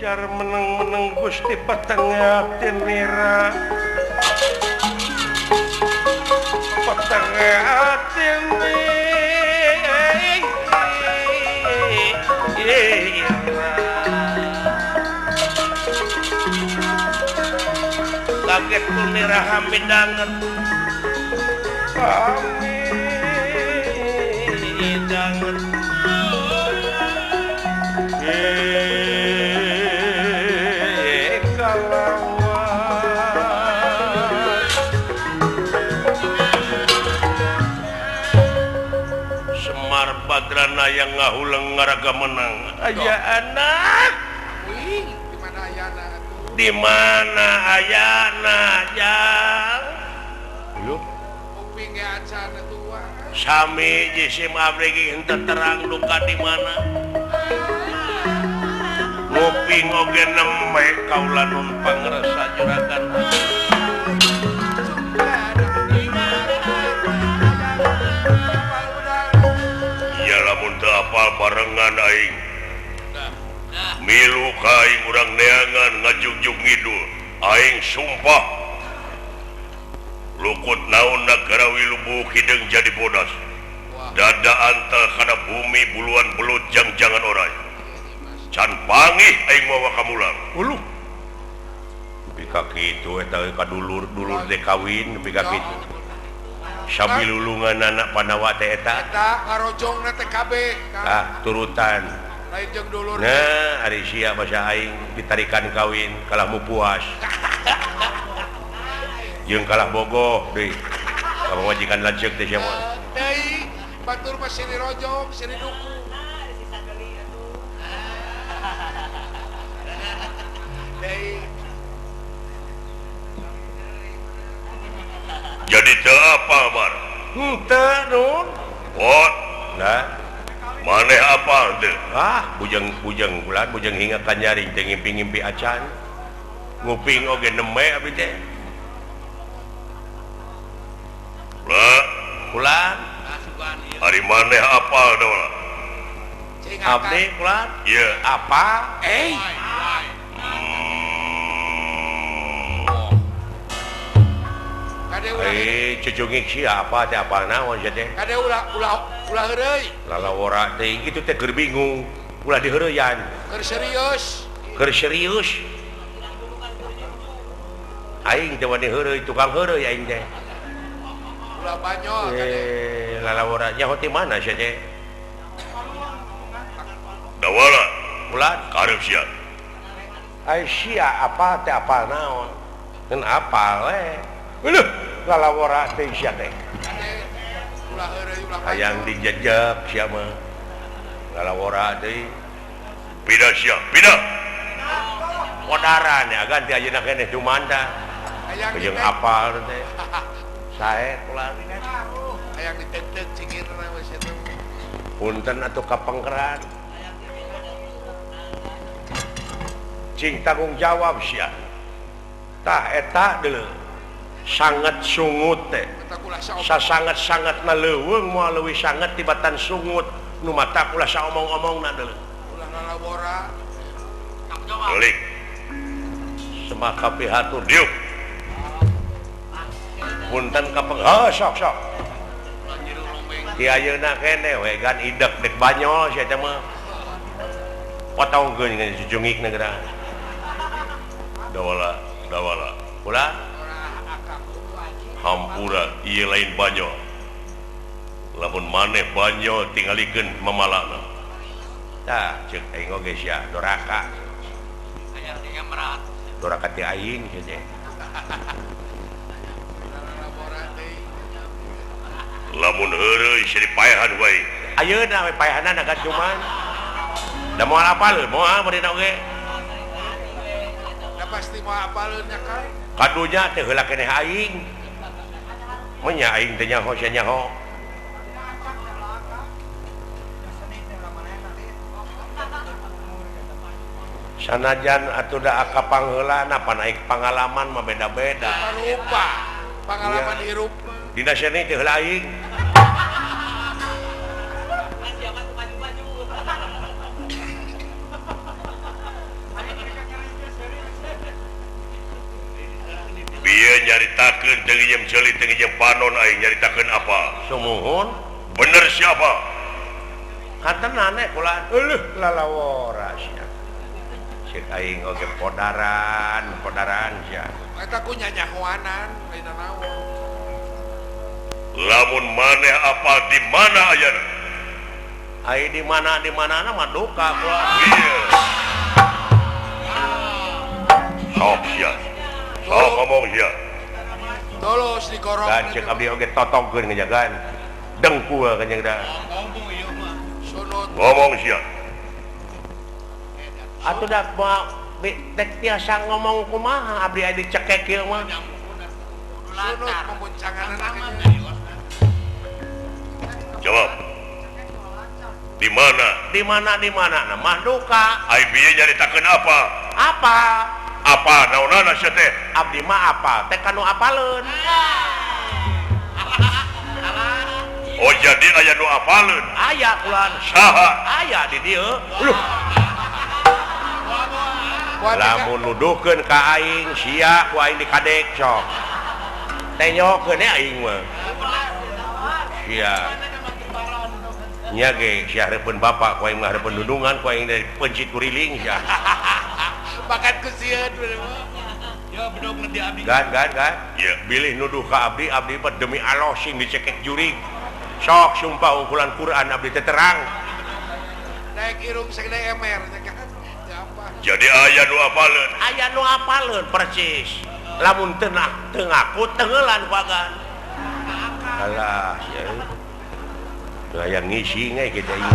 Jar meneng-meneng Gusti petenge atinira petenge atine kaget kunira hamidanget hamidanget Semar Badrana yang ngahuleng ngaraga menang. Aya anak. Di mana ayana jang? Kuping ge acan atuh. Sami jisim abdi ge henteu terang duka di mana. Nguping oge nembe kaula nun pangresa juragan. Ya lamun teu apal barengan aing. Milu ka aing urang neangan ngajugjug ngidul. Aing sumpah lukut naon nagara wilubu hideung jadi bodas. Dada antel kana bumi buluan belut jang-jangan oray. Can pangih aing mawa kamulang. Uluh. Nepi ka kitu eta ka dulur-dulur teh kawin nepi ka kitu. Sabilulungan anak Pandawa teh eta. Eta ngarojongna teh kabeh. Ah, turutan. Lain jeung dulur. Nah, ari sia basa aing ditarikan kawin kalah mu puas. Jeung kalah bogoh deui. Ka pamajikan lanceuk teh sia mah. Deui, batur mah siri rojong, siri duku. Jadi teu apa Mar? Henteu nun. Pot. Nah, maneh apa teu? Ah, bujeng-bujeng bulan bujeng hingga kanyaring teh ngimpi-ngimpi acan. Nguping oge neme abdi teh. Lah, Kulan. Ari maneh apal dola? Abdi kulan? Ieu. Apa? Eh. Eh, cucungik siapa teh apal naon sia teh? Kade ulah ulah ulah heureuy. Lalawora teh kitu teh keur bingung, ulah diheureuyan. Keur serius. Keur serius. Aing teh wani heureuy, tukang heureuy aing teh. Ulah banyol kade. Eh, lalawora nyaho ti mana sia teh? Dawala. Ulah karep sia. Ai sia apa teh apal naon? Keun apal we. Uluh, lalawora teh sia teh. Hayang dijejek sia mah. Lalawora teh. Pindah sia, pindah. Podaran ya ganti ayeuna keneh dumanda. Jeung apal teh. Sae ulah. Hayang ditetek cingirna we sia teh. Punten atuh kapengkeran. Cing tanggung jawab sia. Tah eta deuleu. Sangat sungut teh. Sasangat-sangat na leuweung moal leuwih sangat tibatan sungut nu mata ulah saomong-omongna deuleu. Ulah lalawora. Delik. Semaka pihatur diuk. Punten kapeng. Ha sok sok. Di ayeuna keneh we gan idek dek banyol sia teh mah. Potongkeun geus jujungikna geura. Dawala, dawala. Ulah hampura ieu lain banyol. Lamun maneh banyol tingalikeun mamalana. Tah ceuk aing oge sia doraka. Doraka ti aing sia teh. Lamun heureuy sia dipaehan wae. Ayeuna we paehanana kan cuman. Da moal apal, moal meureun oge. Da pasti moal apaleun nya kan. Kadunya teh heula keneh aing. Menya aing teh nyaho sia nyaho. Sanajan atuh da aka pangheulana pan aing pangalaman mah beda-beda. Rupa pangalaman hirup. Dina seni teh heula aing. nyaritakeun teu nginjem ceuli teu nginjem panon aing nyaritakeun apa? Sumuhun. Bener siapa? Katenan kula. Euleuh lalawora sia. Cek aing oge podaran, podaran sia. Eta ku nyanyahoanan lain naon. Lamun maneh apal di mana ayana? Ai di mana mah duka kula. Iya. Sok sia. Sok ngomong sia. Terus dikorok. Dan cek abdi oge totongkeun ngejagaan. Dengkul kanyang da. Ngomong sia. Atuh da moal dek tiasa ngomong kumaha abdi aya dicekek ieu mah. Sunut pemuncanganna. Jawab. Di mana? Di mana di mana? Nah mah duka. Ai bieu nyaritakeun apa? Apa? Apa naonana sia teh? Abdi mah apa? Teh kanu apaleun. Oh jadi aya nu apaleun? Aya kulan. Saha? Aya di dieu. Luh. Lamun nuduhkeun ka aing sia ku aing dikadek sok. Tenyokeun aing mah. Sia. Nya ge sia hareupeun bapak ku aing mah hareupeun dundungan ku aing dari pencit kuriling sia. Bakat ku sieun ya bedog di abdi. Gan gan gan. Ieu bilih nuduh ka abdi abdi mah demi Allah sing dicekek jurig. Sok sumpah ungkulan Quran abdi teh terang. Daek irung sagede emer nya kan. Jadi aya nu apaleun. Aya nu apaleun persis. Lamun teu ngaku tengeulan ku agan. Alah sia. Teu aya ngisi nge kitu ieu.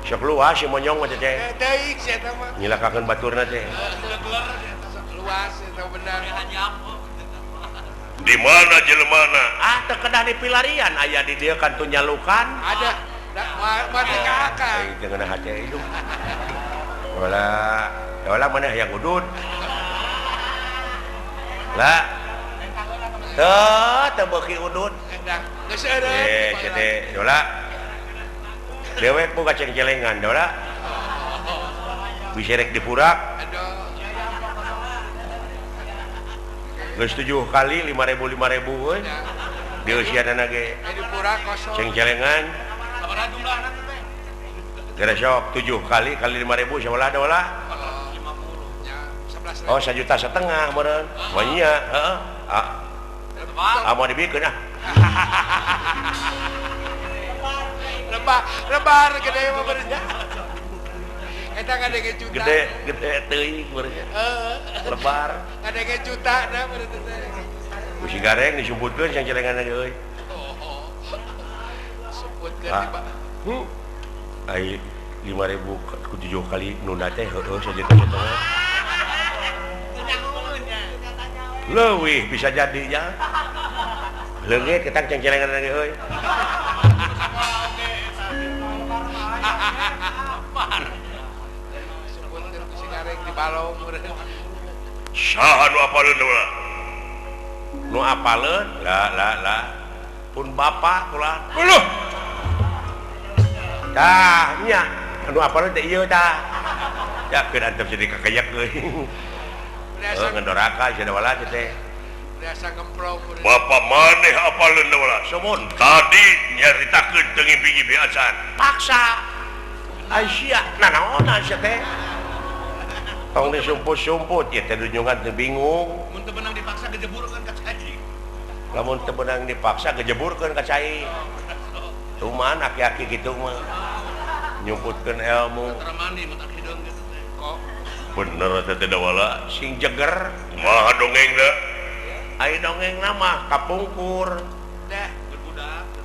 Sok luas si monyong mah teh. Teuing sia eta mah. Nyilakakeun baturna teh. Luas eta bener. Di mana jelemana? Ah teu kedah di pilarian aya di dieu kan tu nyalukan. Ada. Mati ka akang. Aing teu ngeunah hate hidup. Wala, wala maneh hayang udud. Lah. Teu teu beuki udud. Geus eureun. Eh, sia teh, dola. Dewek boga cengcelengan, dola. Bisa rek dipurak. Geus 7 kali 5.000 5.000 euy. Di usiana ge. Dipurak kosong. Cengcelengan. Gara sok 7 kali kali 5.000 sabaraha dola? 50. Oh, 1,5 juta meureun. Wah nya, heeh. Ah. Ah mau dibikeun ah. Lebar, lebar gede mah bener. Eta ngadenge juta. Gede, gede teuing meureun. Heeh. Lebar. Ngadenge juta na meureun teh. Ku si gareng disumputkeun cengcelengan ge euy. Sumputkeun di ba. Ai 5.000 ku 7 kali nunda teh heueuh 1,5 juta. Leuwih bisa jadi nya. Leungit ketang cengcelengan ge euy. Sumputkeun ku si gareng di balong meureun. Saha nu apaleun ulah? Nu apaleun? La la la. Pun bapak kula. Uluh. Tah nya anu apaleun teh ieu tah. Ya keun antep jadi kakayak euy. Heuh ngedoraka sia wala teh. Biasa ngemplong. Bapak maneh apaleun wala? Sumun. Tadi nyaritakeun teu ngimpi-ngimpi acan. Paksa. Ai sia nanaonan sia teh. Tong disumput-sumput ieu teh dunjungan teu bingung. Mun teu beunang dipaksa gejeburkeun ka cai. Lamun teu beunang dipaksa gejeburkeun ka cai. Cuman aki-aki gitu mah nyumputkeun ilmu. Bener teh teh dawala sing jeger. Kumaha dongengna? Ai dongengna mah kapungkur. Dah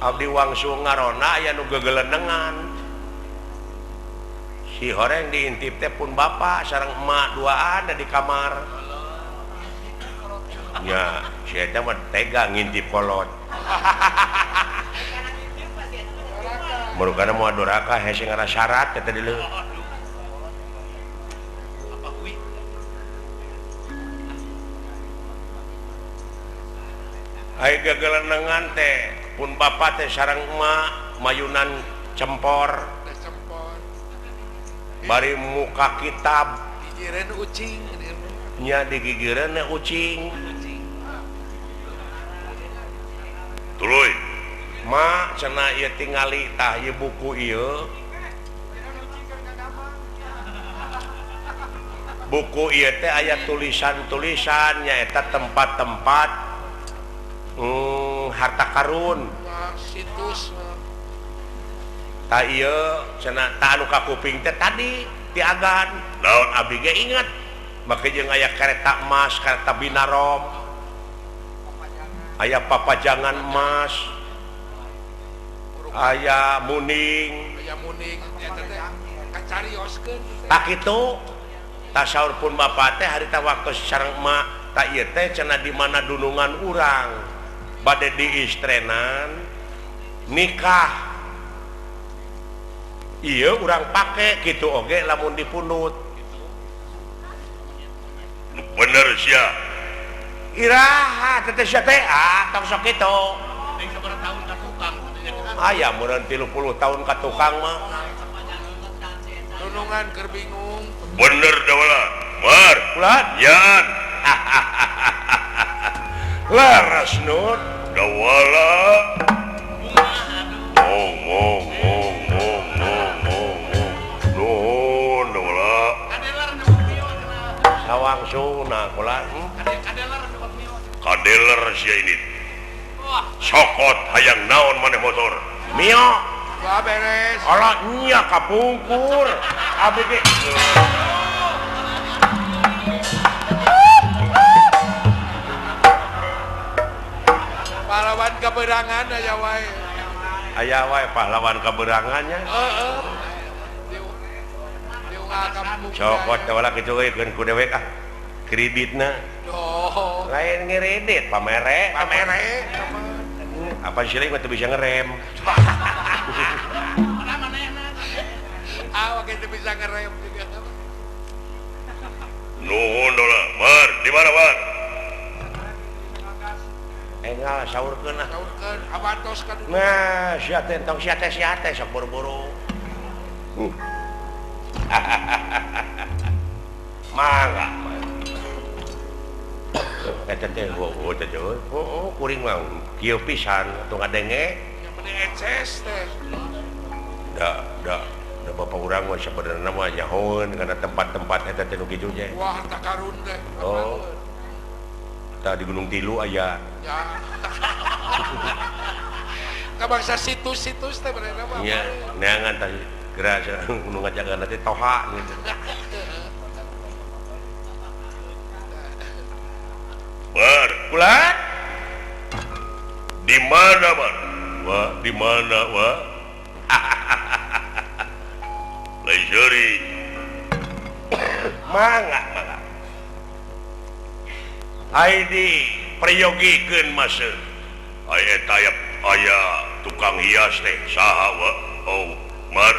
abdi wangsul ngarona aya nu gegelenengan. Si horeng diintip teh pun bapak sareng emak duaan di kamar. Nya si eta mah tega ngintip kolot. Merukana moal doraka hese ngara syarat teh teh deuleu. Ai gegelenengan teh pun bapak teh sareng emak mayunan cempor. Bari muka kitab gigireun ucing Nya digigireun ucing. Tuluy. Ma cenah ieu tingali tah ieu buku ieu. Buku ieu teh aya tulisan-tulisan nyaeta tempat-tempat harta karun. Situs. Tah ieu cenah tah anu ka kuping teh tadi ti agan. Naon abdi ge inget. Make jeung aya kereta emas, kereta binarom. Aya papajangan emas. Aya muning. Aya muning eta teh kacarioskeun. Tah kitu. Tah saur pun bapa teh harita waktu sareng emak tah ieu teh cenah di mana dunungan urang bade diistrenan nikah. Ieu urang pake kitu oge lamun dipundut. Bener sia. Iraha teh sia teh ah tong sok kitu. Aya meureun 30 tahun ka tukang mah. Dunungan keur bingung. Bener dawala. Mar. Ulah yan. Leres Nur. Dawala. Mong mong mong mong mong mong. Nuhun dawala. Sawangsuna kula. Kadeler sia ini. Sokot hayang naon maneh motor. Mio. Wah beres. Alah nya kapungkur. Abdi ge. Pahlawan kaberangan aya wae. Aya wae pahlawan kaberangannya. Heeh. Cokot dawala kitu euy keun ku dewek ah. Kreditna. Oh. Lain ngeredit pamere. Pamere. Apa sih mah teu bisa ngerem. Ah, oke teu bisa ngerem juga. Nuhun dola. Mar, di mana, Mar? Engal saurkeun ah. Saurkeun awantos ka dudu. Nah, sia teh tong sia teh sok buru-buru. Mangga. Eta teh heueuh teh heueuh kuring mah kieu pisan atuh ngadenge. Yang penting eces teh. Da da da bapak urang mah sabenerna mah nyahoeun kana tempat-tempat eta teh nu kitu teh. Wah, harta karun teh. Oh. Tah di Gunung Tilu aya. Ya. Ka bangsa situs-situs teh benerna mah. Nya, neangan tah geura nu ngajagan teh toha gitu. Bar, ulah. Di mana, Bar? Wah, di mana, wah? Lain seuri. Mangga, mangga. Ai di prayogikeun maseuh. Ai eta aya tukang hias teh saha, wa? Oh, Mar.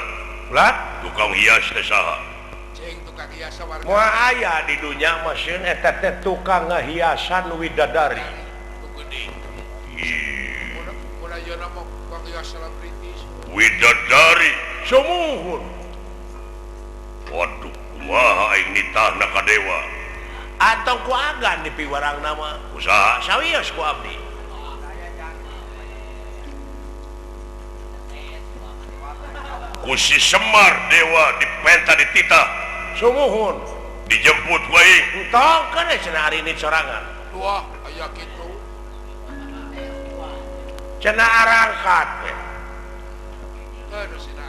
Ulah, tukang hias teh saha? Cing tukang hias warga. Moal aya di dunya mah sieun eta teh tukang ngahiasan widadari. Widadari sumuhun. Waduh, kumaha aing nitahna ka dewa? Atau ku agan dipiwarang nama. Usaha sawios ku abdi. Ku si Semar dewa dipenta dititah. Sumuhun. Dijemput ku aing. Entong keun cenah ari ini sorangan. Wah, aya kitu. Cenah arangkat we.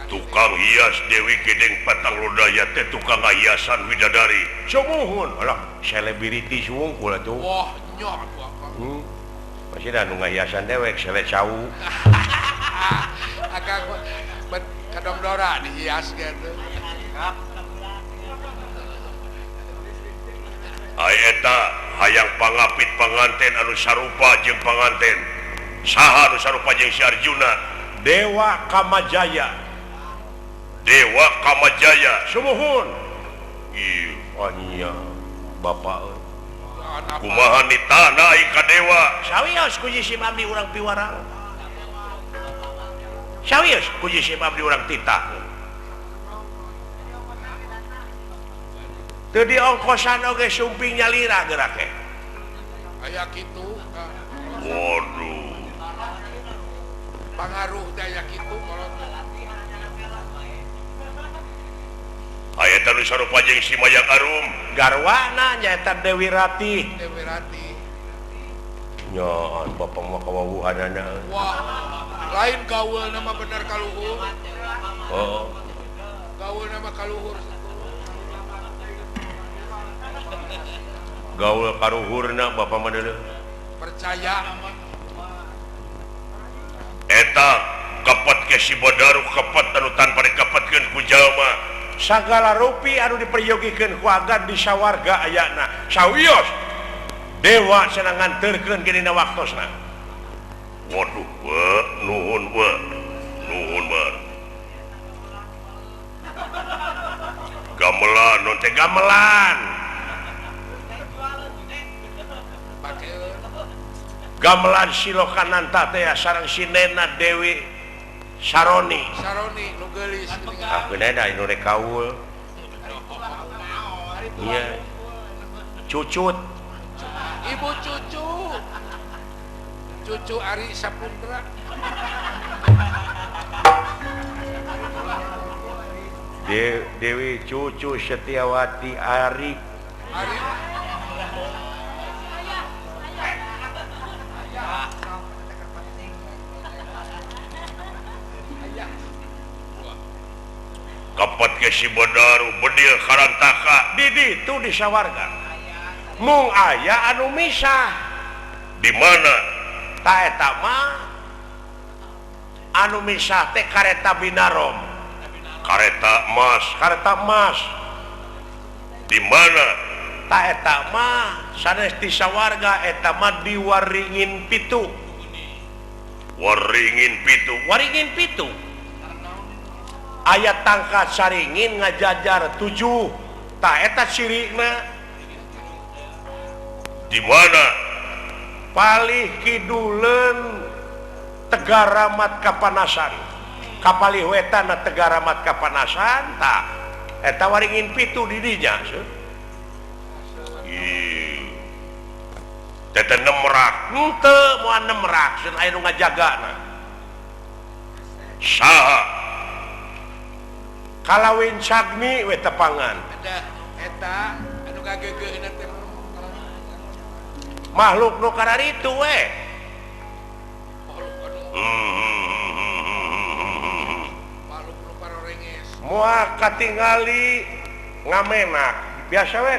Tukang hias Dewi Gedeng Patang Lodaya teh tukang hiasan widadari. Sumuhun. Alah, selebriti sungkul atuh. Wah, nya atuh akang. Masih da nu ngahiasan dewek sele cau. Akang bet kadongdora dihias gitu. Ai eta hayang pangapit panganten anu sarupa jeung panganten. Saha anu sarupa jeung si Arjuna? Dewa Kamajaya. Dewa Kamajaya. Sumuhun. Ieu anya bapak euy. Kumaha nitahna aing ka dewa? Sawios ku jisim abdi urang piwarang. Sawios ku jisim abdi urang titah. Teu diongkosan oge sumping nyalira gerak ge. Aya kitu. Waduh. Pangaruh teh aya kitu kolot. Aya teh nu sarupa jeung si Mayang Arum. Garwana nyaeta Dewi Ratih. Dewi Ratih. Nyoon bapak mah kawawuhanana. Wah, lain gaul nama bener kaluhur. Oh. Gaul nama kaluhur. Gaul karuhurna bapak mah deuleu. Percaya. Eta kapat ke si Badaru kapat anu tanpa dikapatkeun ku jalma. Sagala rupi anu diperyogikeun ku agan di sawarga ayana. Sawios dewa cenah nganterkeun ge dina waktosna. Waduh, we, nuhun we. Nuhun we. Gamelan non teh gamelan. Gamelan Silokananta teh sareng sinena Dewi Saroni. Saroni nu geulis. Ah geuna nu rek kaul. Iya. Cucut. Ibu cucu. Cucu Ari Saputra. Dewi Cucu Setiawati Ari. Ari. Kapat ke si Badaru bedil karantaka di ditu di sawarga. Mung aya anu misah. Di mana? Ta eta mah anu misah teh kareta Binarom. Kareta emas. Kareta emas. Di mana? Ta eta mah sanes di sawarga, eta mah di Waringin Pitu. Waringin Pitu. Waringin Pitu. Aya tangka saringin ngajajar 7. Ta eta cirina. Di mana? Palih kiduleun Tegaramat Kapanasan. Kapalih wetan Tegaramat Kapanasan ta eta Waringin Pitu di dinya. Teh teh nemrak. Henteu moal nemrak cenah aya nu ngajagana. Saha? Kalawin Sagni we tepangan. Eta anu ngageugeuna teh makhluk nu kararitu we. Makhluk nu parorenges. Moal katingali ngamenak. Biasa we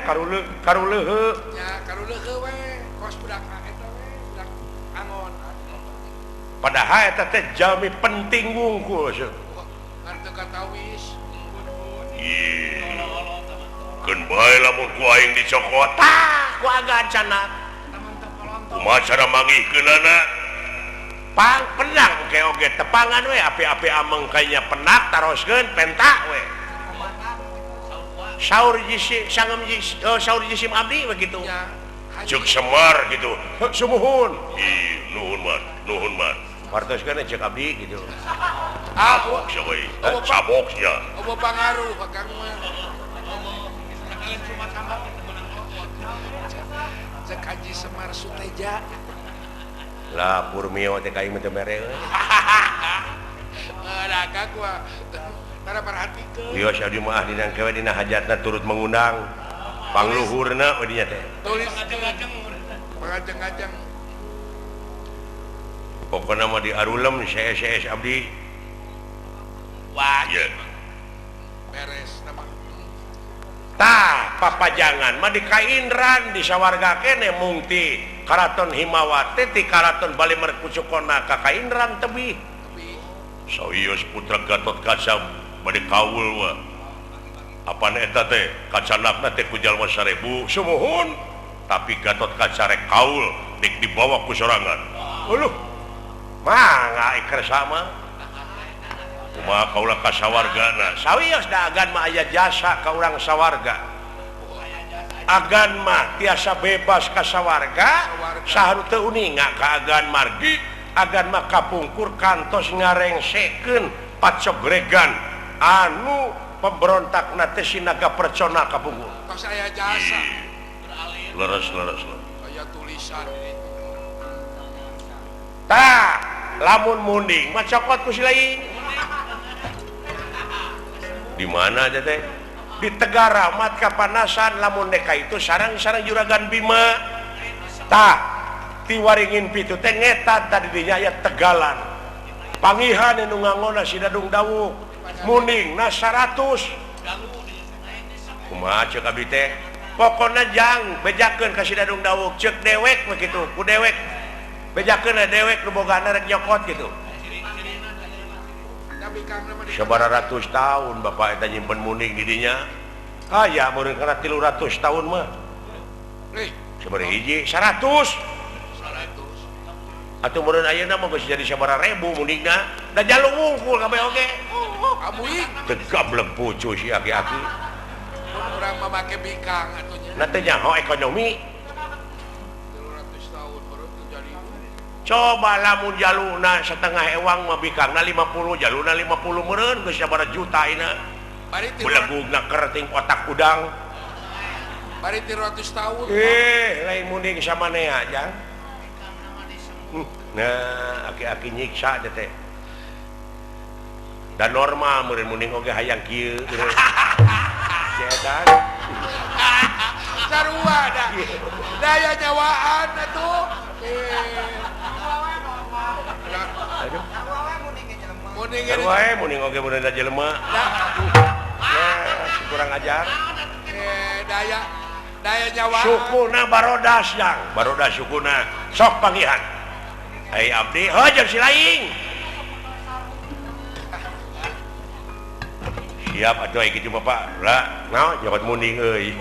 karuleuheu. Nya karuleuheu we, kos budak eta we, budak angon. Padahal eta teh jalmi penting wungkul seuh. Ngarteu katawis. Keun bae lamun ku aing dicokot. Tah, ku agan canak. Kumaha cara mangihkeunana? Pang penang ke oge tepangan we api-api ameng kayanya penak taroskeun pentak we. Saur jisim sangem jisim, saur jisim abdi we kitu. Ceuk Semar gitu. Sumuhun. Ih, nuhun man, nuhun man. Wartoskeun ceuk abdi gitu. Sabok sia we. Sabok sia. Eueuh pangaruh Kang mah. Cek Haji Semar Suteja. Lah Purmio teh ka ieu teh mere euy. Heuh da gua tara perhatikeun. Wios abdi mah dina kewe dina hajatna turut mengundang. Pangluhurna we dinya teh. Tulis pangajeng-ajeng. Pokona mah di arulem CS abdi. Wah, yeah. Beres nama. Tah papajangan mah di Kaindran di sawarga kene mungti Karaton Himawati ti Karaton Bali Merkucukona ka Kaindran tebih. Sawios putra Gatot Kaca bade kaul wa. Apan eta teh kacanakna teh ku jalma 1000 sumuhun, tapi Gatot Kaca rek kaul dik dibawa ku sorangan. Uluh. Mangga ikersa mah. Kumaha kaula ka sawargana? Sawios da agan mah aya jasa ka urang sawarga. Agan mah tiasa bebas ka sawarga, saharu teu uninga ka agan margi, agan mah kapungkur kantos ngarengsekeun pacogregan anu Pemberontak na teh si naga percona kapungkur. Tos aya jasa. Leres leres leres. Aya tulisan itu. Tah, lamun munding mah cokot ku si lain. Di mana aja teh? Di Tegaramat kapanasan lamun deka itu sarang-sarang juragan Bima. Tah, ti Waringin Pitu teh ngetan tadi dinya aya Tegalan. Pangihan anu ngangona si Dadung Dawuk. Munding na 100. Kumaha ceuk abdi teh? Pokona jang bejakeun ka si Dadung Dawuk ceuk dewek mah kitu, ku dewek. Bejakeun dewek nu bogana rek nyokot kitu. Sabaraha ratus tahun bapak eta nyimpen munding di dinya. Aya meureun kana 300 tahun mah. Sabaraha hiji 100. 100. Atuh meureun ayeuna mah geus jadi sabaraha ribu mundingna. Da jalung wungkul kabeh oge. Amuing teu gablek pucu si aki-aki. Urang mah make bikang atuh nya. Na teu nyaho ekonomi. 300 tahun baru jadi. Coba lamun jaluna setengah ewang mah bikangna 50, jaluna 50 meureun geus sabaraha juta ayeuna. Bari belegugna kerting otak udang. Bari 300 tahun. Lain munding samanea jang. Nah, aki-aki nyiksa teh. Dan normal meureun munding oge hayang kieu. Cetan. Sarua da. Daya nyawaan atuh. Aduh. Munding wae munding oge mun da jelema. Nah, si kurang ajar. Daya daya nyawaan. Sukuna barodas jang, barodas sukuna. Sok panggihan. Ai abdi heuh si laing. Siap atuh ai kitu bapak. Lah, naon nyokot munding euy.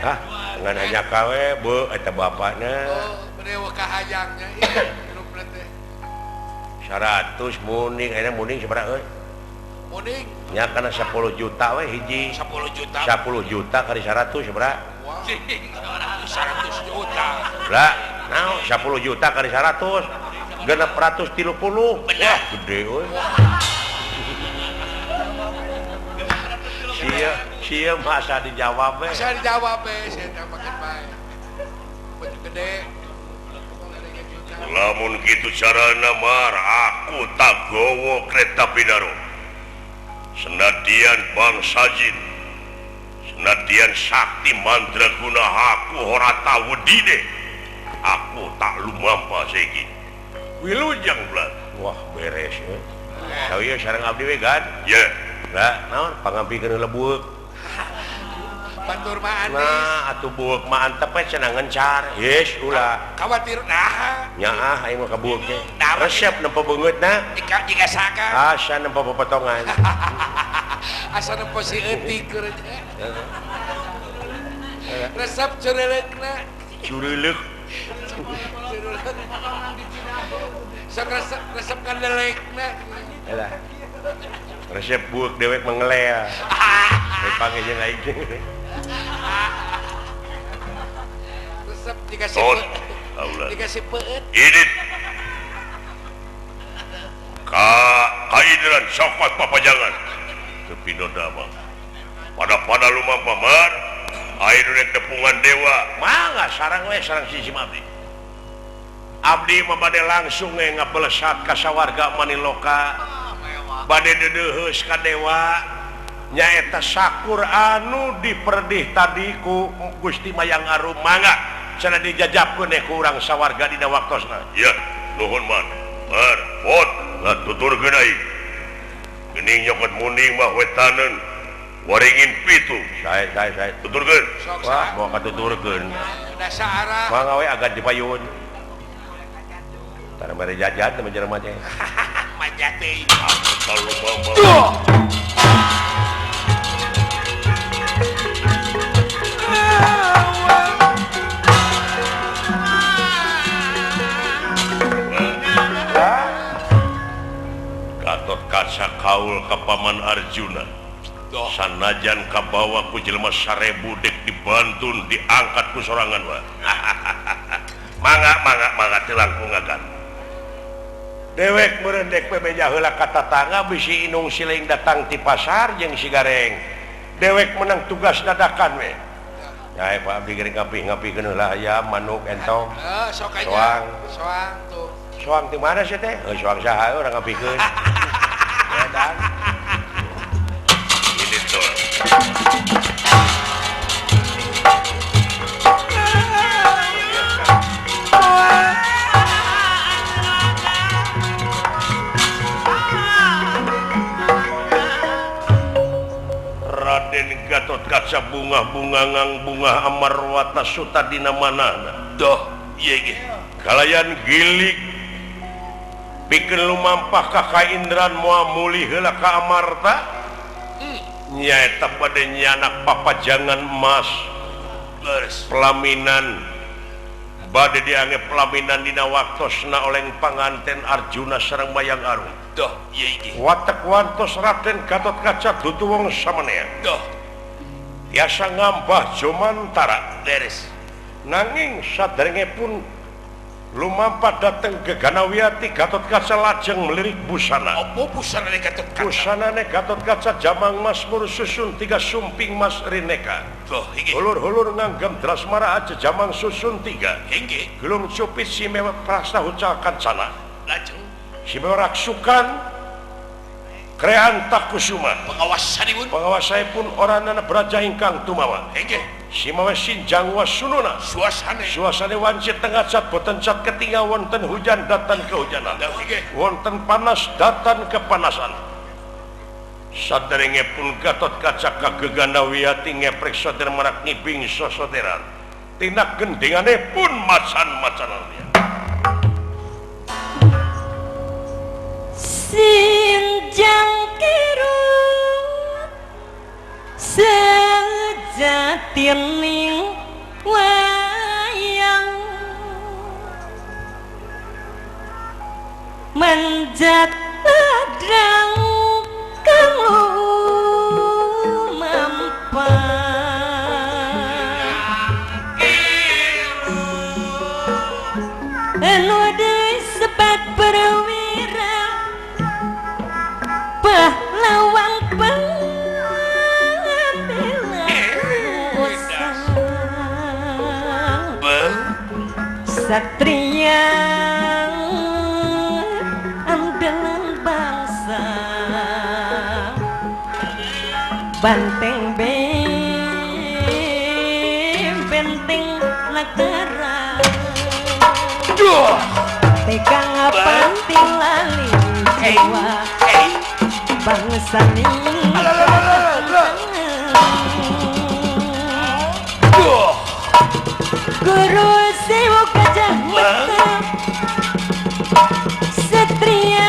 Hah, ngan hanya kawe beuh eta bapakna. Oh, bade kahayangnya ieu hirupna teh. 100 munding, ayeuna munding sabaraha euy? Munding nya kana 10 juta we hiji. 10 juta. 10 juta kali 100 sabaraha? 100 juta. Lah, naon 10 juta kali 100? 630. Wah, gede euy. Sia, sia masa dijawab we. Masa dijawab we, sia teh makin bae. Gede. Lamun kitu carana mar aku tak gowo kereta Pinaro. Senadian bangsa jin. Senadian sakti mandraguna aku horata wedine. Aku tak lumampa saiki. Wilujeng belah. Wah, beres euy. Sawieu sareng abdi we gan. Ye. Lah, naon pangampikeun heula bueuk. Batur mah anis. Nah, atuh bueuk mah antep we cenah ngencar. Yes, ulah. Khawatir nah. Nyaah aing mah ka bueuk teh. Resep nempo beungeutna. Jika saka. Asa nempo popotongan. Asa nempo si eutik keur. Resep cureuleukna. Cureuleuk. Sok resep resep kandelekna. Alah. Resep bueuk dewek mengelea. Panggil jeung aing. Resep dikasih dikasih peut. Idit. Ka kaidran sokot papajangan. Teu pidodama. Pada-pada lumampa mar, air rek tepungan dewa. Mangga sarang we sarang si abdi. Abdi mah bade langsung we ngabelesat ka sawarga Maniloka. Bade deudeuheus ka dewa. Nyaeta sakur anu diperdih tadi ku Gusti Mayang Arum mangga cenah dijajabkeun ku urang sawarga dina waktosna. Ya, nuhun man. Mar, pot, lah tuturkeun aing. Geuning nyokot munding mah wetaneun Waringin Pitu. Sae sae sae. Tuturkeun. Wah, moal katuturkeun. Dasar. Mangga we agak dipayun. Tara mere jajan teh jelema teh. Manja teuing. Kalau mama. Gatot Kaca kaul ka Paman Arjuna. Sanajan kabawa ku jelema 1000 dek dibantun diangkat ku sorangan wa. Mangga mangga mangga teu langkung agan. Dewek merendek bebeja heula ka tatangga bisi inung siling datang ti pasar jeung si Gareng. Dewek menang tugas dadakan we. Ya Pak abdi gering ngapih-ngapihkeun heula ayam manuk entong. Heeh, sok aja. Soang. Soang tuh. Soang di mana sih teh? Heuh soang saha urang ngapihkeun. Edan. Ini tuh. Raden Gatot Kaca bunga-bunga ngang bunga Amarwata Suta dina manana. Doh, ieu ge. Kalayan gilik pikeun lumampah ka Kaindran moal mulih heula ka Amarta. Nyaeta bade nyanak papajangan emas. Leres. Pelaminan bade diange pelaminan dina waktosna oleng panganten Arjuna sareng Mayang Arum. Doh, ieu ge. Watek wantos Raden Gatot Kaca dudu wong samanea. Doh, tiasa ngambah jumantara. Leres. Nanging saderenge pun lumampah dateng ke Ganawiyati Gatot Kaca lajeng melirik busana. Apa busanane Gatot Kaca? Busanane Gatot Kaca jamang mas susun tiga sumping mas rineka. Doh, inggih. Hulur-hulur nganggem drasmara aja jamang susun tiga. Inggih. Gelung cupit si mewah prasta hucal kancana. Lajeng si mewah raksukan Kreanta Kusuma. Pengawasanipun pengawasanipun oranana braja ingkang tumawa. Inggih. Si mawa sinjang wasununa. Suasane suasane wanci tengah cat boten cat ketinggal wonten hujan datan kehujanan. Wonten panas datan kepanasan. Saderenge pun Gatot Kaca kagegana wiyati ngeprek soder marak ngibing sosoderan. Tindak gendingane pun macan-macanan dia. Sinjang kirut sejatining wayang menjat ladrang kang lumampah anu disebat perwira pahlawan pembela satria andalan bangsa banteng benteng negara tegang pati lali jiwa bangsa ning guru sewu gajah mata satria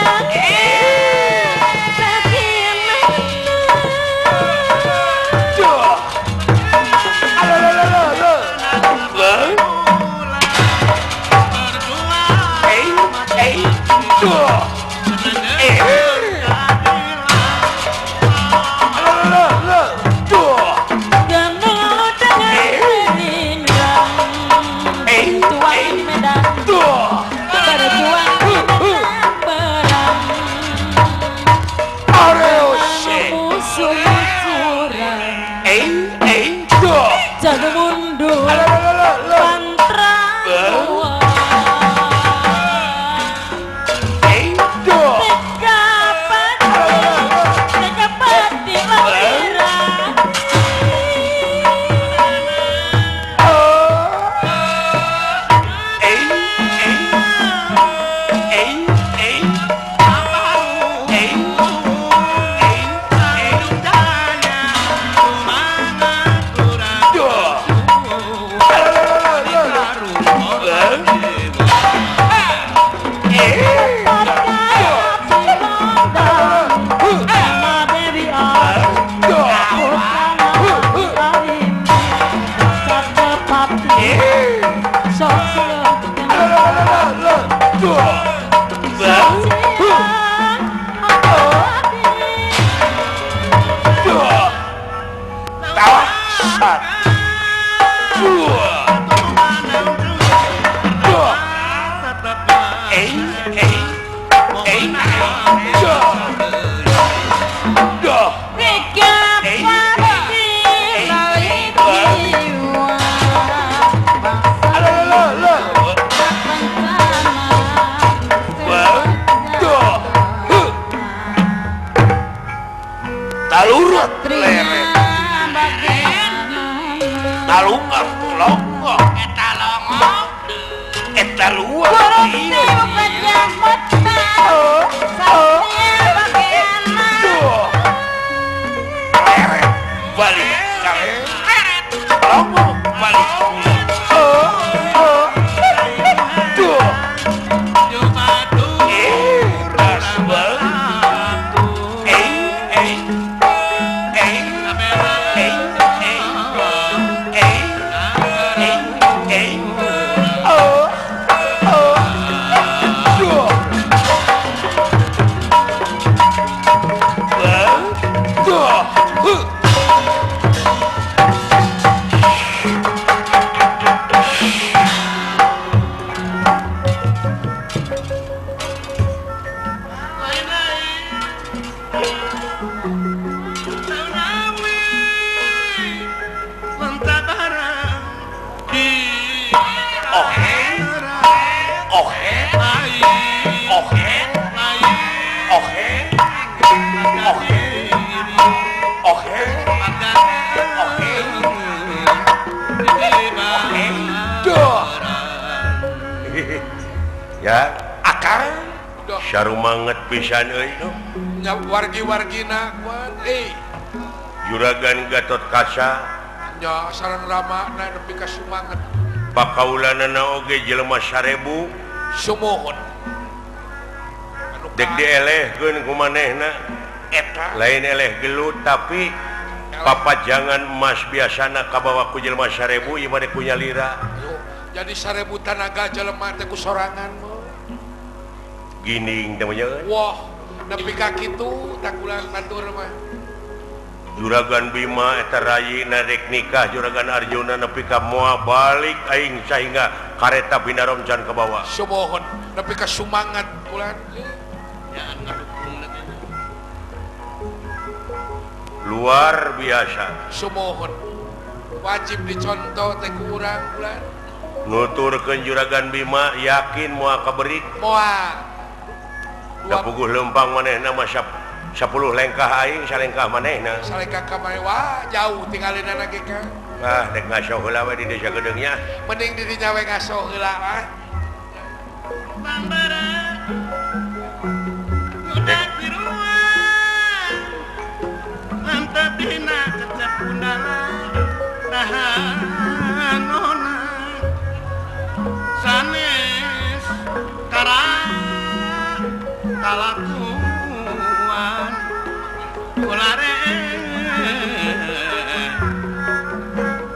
Alungok longok eta longok eta luar. Balik longok balik ya akang sarumanget pisan euy nya wargi-wargina kuat euy Juragan Gatot Kaca nya sareng ramana nepi ka sumanget pakaulanana oge jelema 1000 sumuhun dek dielehkeun ku manehna eta lain eleh gelut tapi papajangan emas biasana kabawa ku jelema 1000 ieu mah ku nyalira. Jadi 1000 tanaga jelema teh ku sorangan mah gining teh mah. Wah, nepi ka kitu takulan batur mah. Juragan Bima eta rayina rek nikah Juragan Arjuna nepi ka moal balik aing sahingga kareta Binarom can kabawa. Sumuhun nepi ka sumangat kulan. Luar biasa. Sumuhun wajib dicontoh teh ku urang kulan. Nuturkeun Juragan Bima yakin moal kaberik moal. Da puguh leumpang manehna mah 10 lengkah aing salengkah manehna. Salengkah ka maneh wah jauh tinggalina ge ka. Ah dek ngaso heula we di desa Gedeungnya. Mending di dinya we ngaso heula ah. Bambara budak biruan mantap dina kecap pundala tahanona sanes kara kalakuan kulare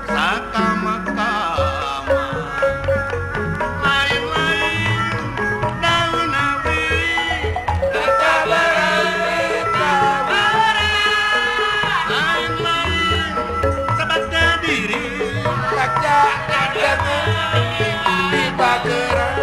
sakama-kama lain-lain daun awi lain-lain sebabnya diri takja di bageran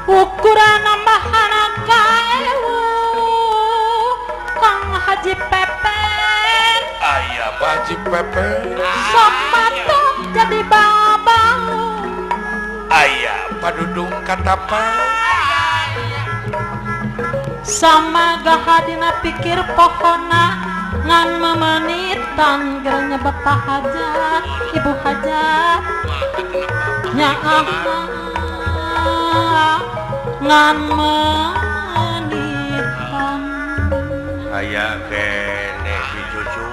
ukuran nambahan kaewu Kang Haji Pepen aya Pak Haji Pepen sopato jadi babang aya padudung katapa sama gahadina pikir pokona ngan memenitan gernya bapak hajat ibu hajat nyaah ngan menitan aya keneh si cucu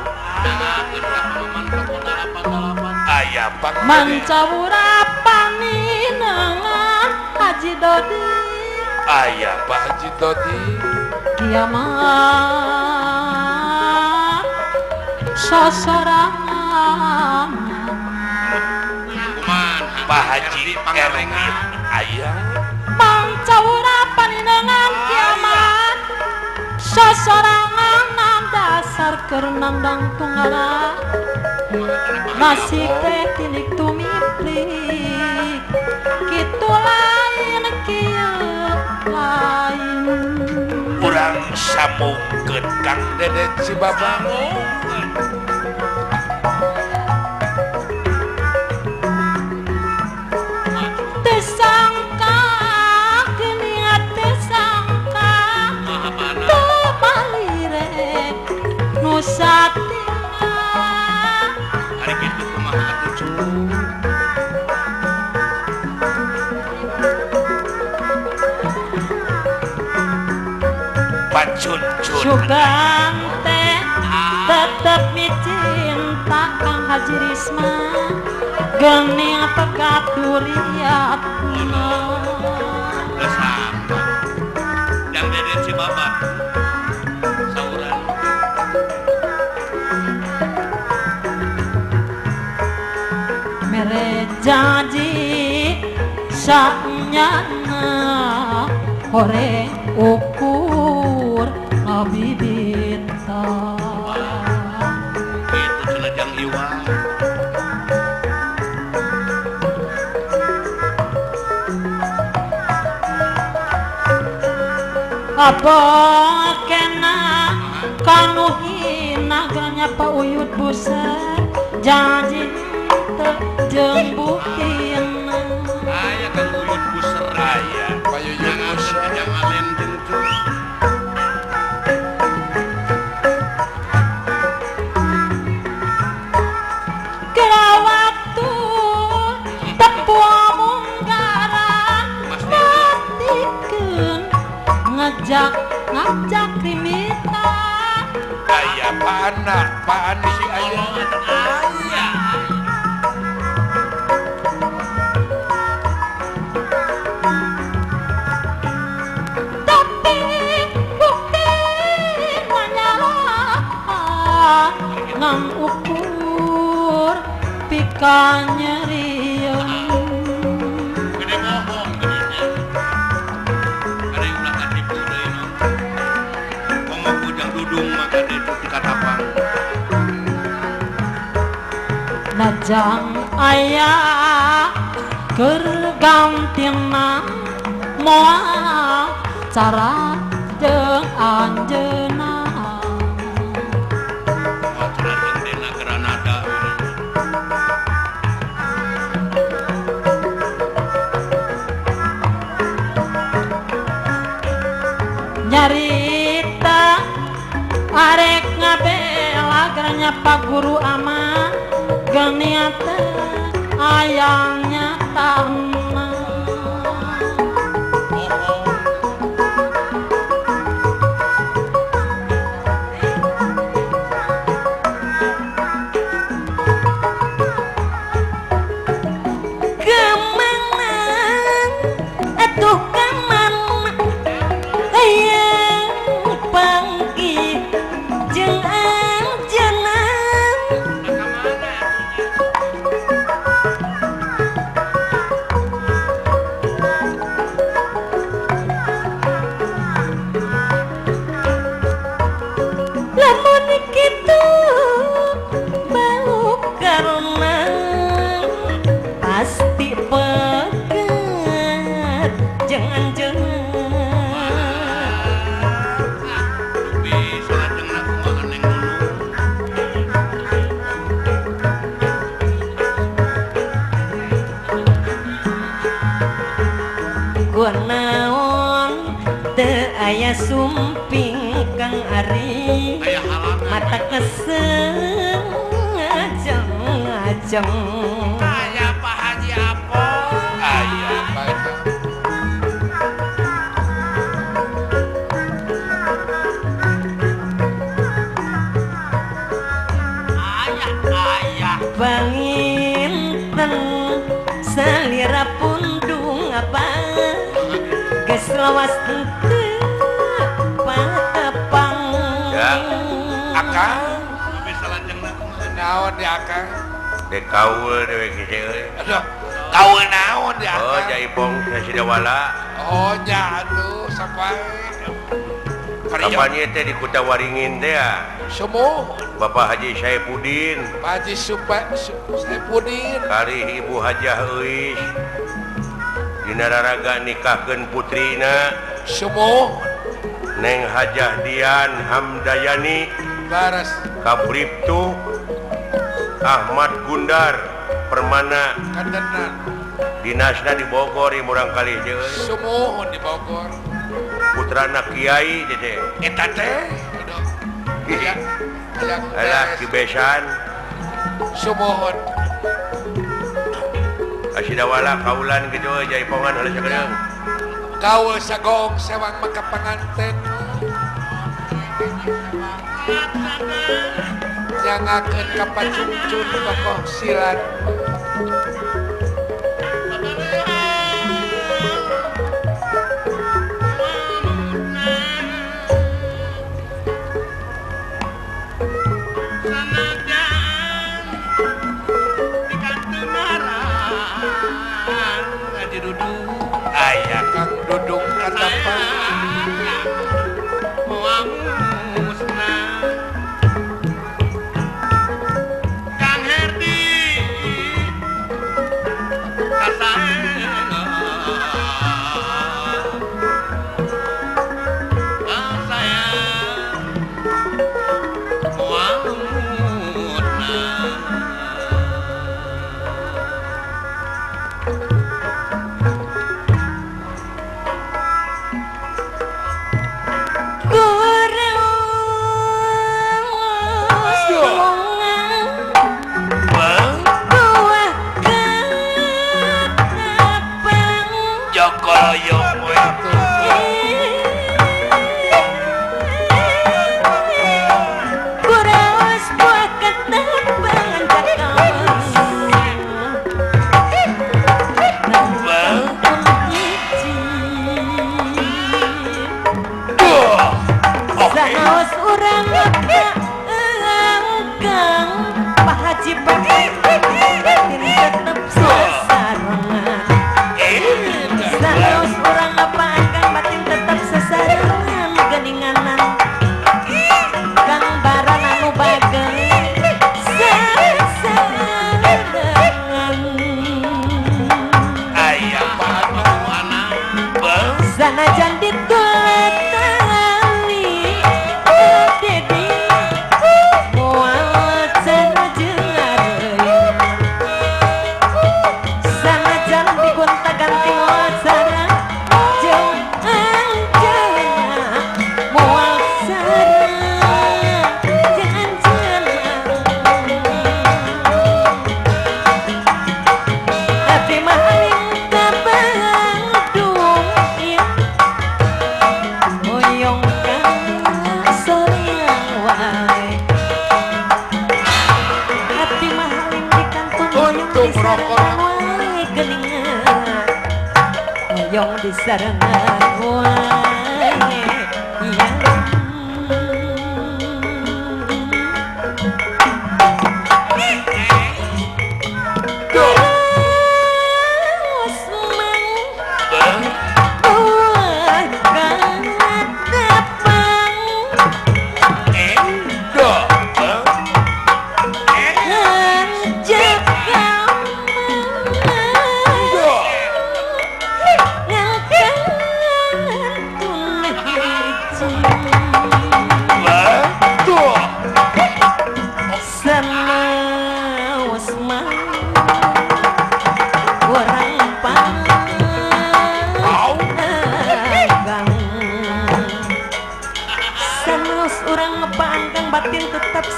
aya mancawura paninengan Haji Dodi aya Pak Haji Dodi kiamat sosorangan Pak Haji Erwin aya mancawura paninengan kiamat sosorangan dasar keur nandang tunggala nasi teh tilik tumiplik kitu lain kieu lain. Sambungkeun Kang Deden si Babang. Tersangka geuningan tersangka teu malire nu satina. Ari kitu kumaha atuh cu? Pacuncun Sugan teh tetep micinta Kang Haji Risma geuning pegat duriatna. Geus sampah. Dang Deden si Babang. Sauran. Mere janji sanyana hore ukur ngabibita. Kitu cenah Jang Iwa. Apa kena kanu hina ganya pauyut buset janji teu jeung buktina. Aya Kang Uyut buser. Aya Pak Yuyut buser. Jang Alen jeung cu. Kira waktu tempuh munggaran matikeun ngajak ngajak rimitan. Aya Pak Anak, Pak Andi aya. Aya. Tapi bukti nanyalah ngan ukur pika nyerieun. Gede bohong gedenya. Ada yang ulah katipu deui mah. Komo ku Jang Dudung mah kade di katapang. Najang aya keur gantina moal cara jeung anjeunna. Moal cara jeung Dena Granada. Nyarita arek ngabela geranya Pak Guru ama geuning teh aya nyatana. Bohong. Kemana atuh kemana hayang panggih jeung anjeunna. Nah, ka mana atuh nya? Lamun kitu bau karena pasti pegat jeung anjeunna. Dupi salajengna kumaha Neng Nunung? Kunaon teu aya sumping Kang Ari Aya halangan. mata keseng ngajeng-ngajeng. Aya Pak Haji Apong. Aya Pak Haji. Aya aya. Panginten salira pundung apa geus lawas teu patepang. Ya. Akang Dupi salajengna kumaha? naon di Akang? Dek kaul dewek hese euy. Aduh, kaul naon di Oh, Akang? Jaipong Sasidawala. Oh nya atuh sampai. Kapan ieu teh di Kuta Waringin teh ya? Sumuh Bapak Haji Saipudin, Pak Haji Saipudin, karih Ibu Hajah Euis. Dina raraga nikahkeun putrina Sumuh Neng Hajah Dian Hamdayani Baras ka Bribtu Ahmad Gundar Permana Kadenan dinasna di Bogor ieu murang kali deui sumuhun di Bogor putrana kiai teh eta teh alah kibesan sumuhun asidawala kaulan kitu jaipongan heula sakedeung kaul sagong sewang maka panganten nyangakeun ka pacungcun tokoh silat Aya Kang Dudung katapa Kang Herdi Disarengan wae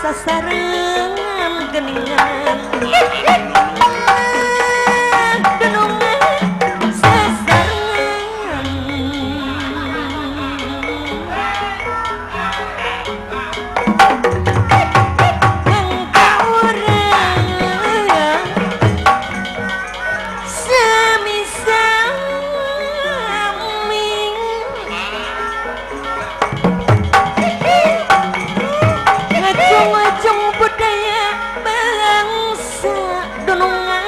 sasarengan geningan dunungan sasarengan kang urang sami-sami ngajung budaya bangsa dunungan.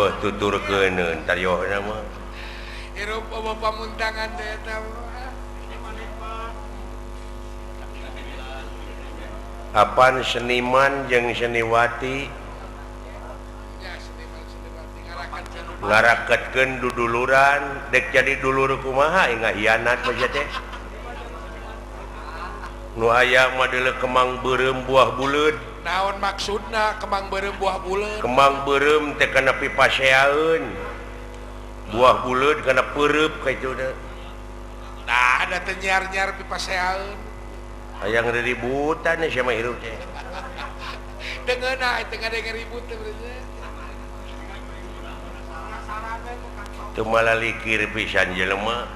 Eueuh tuturkeun taryohna mah. Hirup eueuh pamuntangan teh eta. Apan seniman jeung seniwati ngaraketkeun duduluran dek jadi dulur kumaha ngahianat mah teh. Nu aya mah deuleu kemang beureum buah buleud. Naon maksudna kemang beureum buah buleud? Kemang beureum teh kana pipaseaeun. Buah buleud kana peureup kitu teh. Nah, ada teh nyiar-nyiar pipaseaeun. Hayang riributan sia mah hirup teh. Teu ngeunah teu ngadenge ribut teh berarti. Teu malalikir pisan jelema.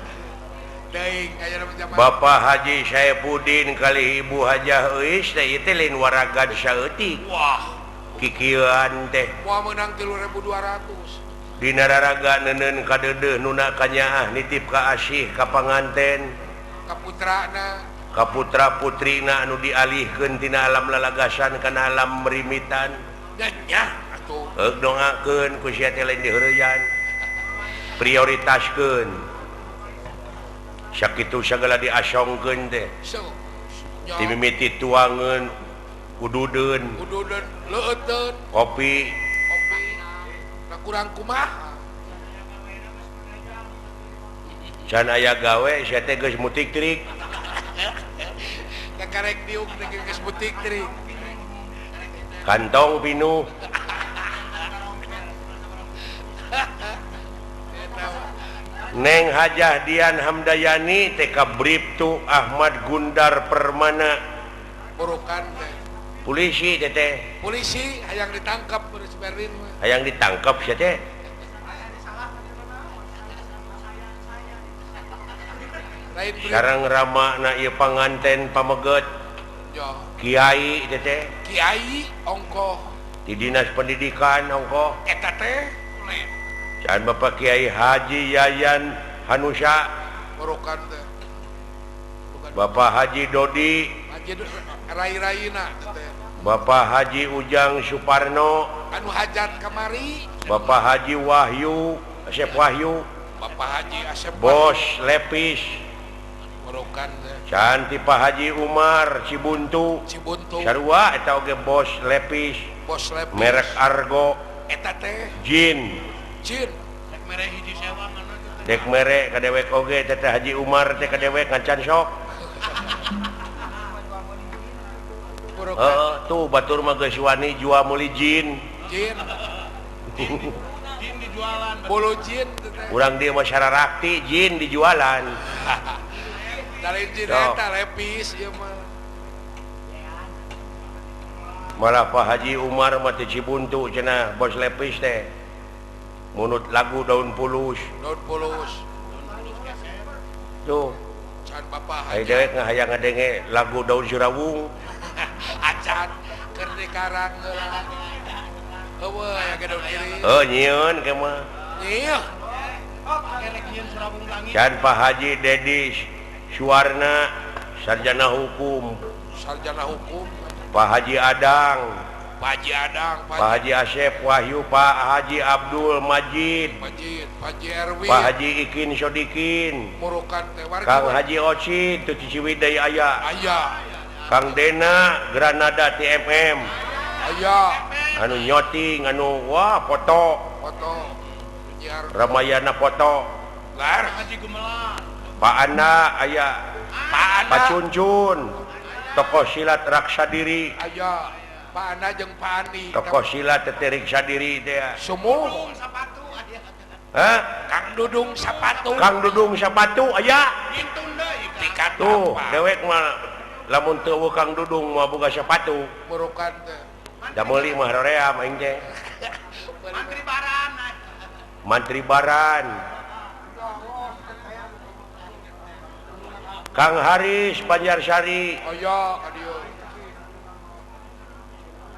Deing aya zaman. Bapak Haji Saepudin kali Ibu Hajah Euis teh ieu teh lain waragan saeutik. Wah, kikieuan teh. Moal meunang 3.200. Dina raraga neuneun kadeudeuh nuna kanyaah nitip ka asih ka panganten. Ka putrana. Ka putra putrina anu dialihkeun tina alam lalagasan kana alam merimitan. Nya nya atuh. Heuk dongakeun ku sia teh lain diheureuyan. Prioritaskeun. Sakitu sagala diasongkeun teh. Ti mimiti tuangeun ududeun. Ududeun leueuteun. Kopi. Kopi. Da kurang kumaha. Can aya gawe sia teh geus mutik trik. Kakarek diuk teh geus mutik trik. Kantong pinuh. Neng Hajah Dian Hamdayani TK Bribtu Ahmad Gundar Permana. Burukan teh. Polisi teh teh. Polisi hayang ditangkap polisi Berlin. Hayang ditangkap sia teh. Sareng ramana ieu panganten pameget. Kiai teh teh. Kiai ongkoh. Di Dinas Pendidikan ongkoh. Eta teh. Can Bapak Kiai Haji Yayan Hanusa. Burukan teh. Bapak Haji Dodi. Haji rai-raina teh. Bapak Haji Ujang Suparno. Anu hajat kamari. Bapak Haji Wahyu, Asep Wahyu. Bapak Haji Asep Bos Lepis. Burukan teh. Can ti Pak Haji Umar Cibuntu. Cibuntu. Sarua eta oge Bos Lepis. Bos Lepis. Merek Argo. Eta teh. Jin. Jin. Dek mere ka dewek oge teh Haji Umar teh ka dewek ngancan sok. Heeh, tuh batur mah geus wani jual meuli jin. Jin. Jin dijualan. Bolu jin teh. Urang dieu mah sararakti jin dijualan. Da lain jin eta lepis ieu mah. Malah Pak Haji Umar mah teh Cibuntu cenah bos lepis teh. Munut lagu Daun Pulus. Daun Pulus. Tuh. Can Bapak Haji. Dewek ngahayang ngadenge lagu Daun Surawung. Acan keur di karang heula. Heueuh aya ge daun iri. Heuh nyieun ke mah. Nyieun. Can Pak Haji Dedi Suwarna sarjana hukum. Sarjana hukum. Pak Haji Adang. Pak Haji Adang, Pak Haji Asep Wahyu, Pak Haji Abdul Majid, Majid, Pak Haji Erwin, Pak Haji Ikin Sodikin, Murukan teh warga, Kang Haji Ocid teu Ciwidey aya, aya, Kang Dena Granada TMM, aya, anu nyoting anu wah foto, foto, Ramayana foto, Lar Haji Gumelar, Pak Ana aya, Pak Ana, Pak Cuncun, tokoh silat Raksadiri, aya. Pak Ana jeung Pak Ani. Tokoh silat teterik sadiri teh. Sumuh. Hah? Kang Dudung Sapatu. Kang Dudung Sapatu aya. Ngintun deui. Tuh, dewek mah lamun teu eueuh Kang Dudung mah boga sapatu. Burukan teh. Da meuli mah roream aing teh. Mantri Baran. Mantri Baran. Kang Haris Banjarsari. Aya ka dieu.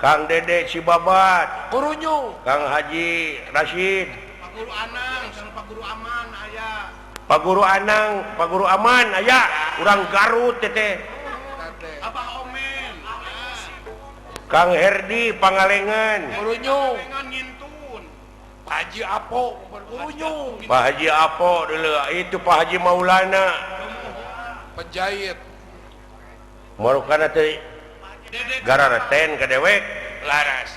Kang Dede Cibabat, Kurunyu, Kang Haji Rashid, Pak Guru Anang, sareng Pak Guru Aman aya. Pak Guru Anang, Pak Guru Aman aya, urang Garut teteh. Abah Omen. Kang Herdi Pangalengan. Kurunyu. Ngintun. Pak Haji Apo Unyung. Pak Haji Apo dulu itu Pak Haji Maulana penjahit marukana teh garareten ka dewek laras.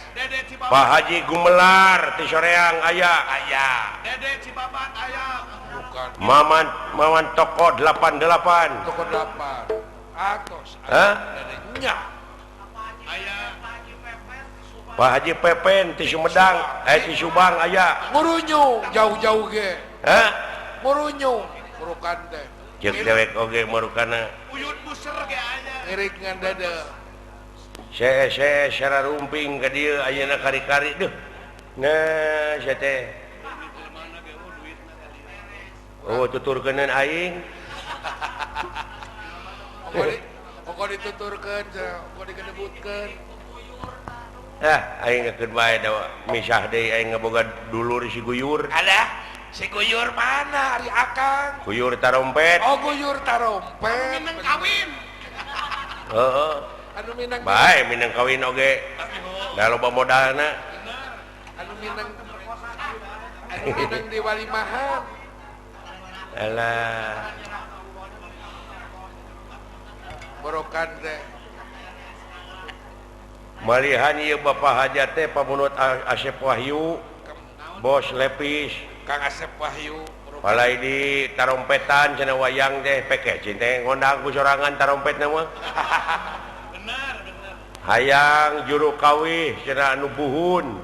Pak Haji Gumelar ti Soreang aya aya Dede Cibabat aya bukan Maman Maman toko 88 toko 8 atos. Hah? Nya Pak Haji Pepen ti Sumedang ti Subang aya ngurunyung jauh-jauh ge. Hah? Ngurunyung murukan teh jeung dewek oge marukana uyut buser ge aya ngirik ngan dede saya secara rumping ke dieu ayeuna kari-kari duh nah sia teh oh tuturkeuneun aing pokok dituturkeun pokok dikedebutkeun ah aing ngeukeun bae da misah deui aing ngaboga dulur si Guyur. Alah si Guyur mana ari akang? Guyur tarompet. Oh Guyur tarompet minang kawin. Heeh anu minang bae minang kawin oge da loba modalna anu minang anu minang di walimahan. Alah borokan teh malihan ieu Bapak Hajat teh pamunut Asep Wahyu bos Lepis Kang Asep Wahyu palai di tarompetan cenah wayang teh peke cinte ngondang ku sorangan tarompetna mah. Benar benar hayang juru kawih cenah anu buhun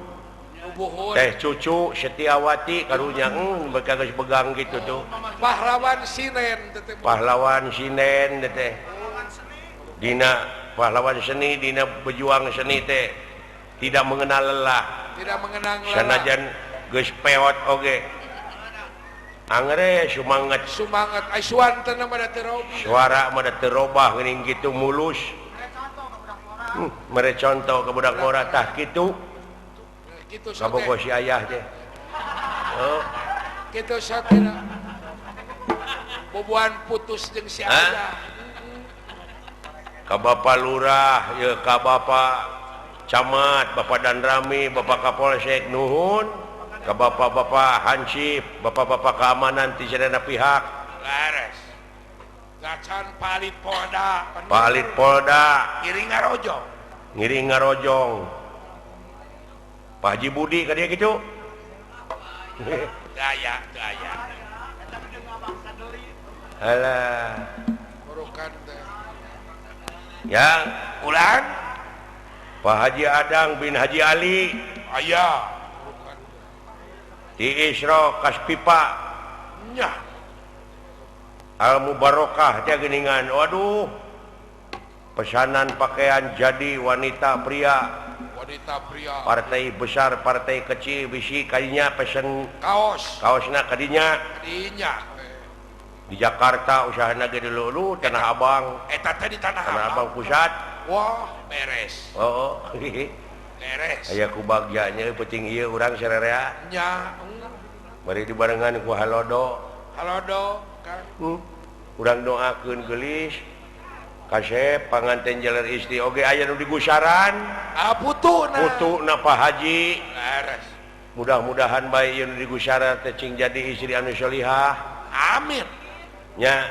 teh cucu Setiawati karunya geus begang gitu tuh pahlawan sinen teh pahlawan sinen teh dina pahlawan seni dina pejuang seni teh tidak mengenal lelah tidak mengenal lelah sanajan geus peot oge angre sumanget sumanget ai suanten mah da teu robah suara mah da teu robah geuning kitu mulus. Mere contoh ke budak ngora tah kitu kitu kabogo si ayah teh oh kitu satena boboan putus jeung si ayah ka Bapak Lurah ya ka Bapak Camat Bapak Danrami Bapak Kapolsek nuhun ka Bapak-bapak Hansip Bapak-bapak keamanan ti sadayana pihak laras gacan Palit Polda Palit Polda ngiring ngarojong ngiring ngarojong Pak Haji Budi ka dieu kitu daya daya alah borokan teh yang ulang Pak Haji Adang bin Haji Ali aya di Isra Kaspipa nya Al Mubarokah teh geuningan waduh pesanan pakaian jadi wanita pria partai besar partai kecil bisi kadinya pesen kaos kaosna kadinya kadinya di Jakarta usahana ge dulu Tanah Abang eta teh di Tanah Abang pusat wah beres oh beres aya ku bagjanya penting ieu urang sarerea nya bari dibarengan ku halodo halodo kan urang doakeun geulis kasep panganten jaler istri oge aya nu digusaran ah putuna putuna Pak Haji beres mudah-mudahan bae ieu nu digusaran teh cing jadi istri anu sholihah amin nya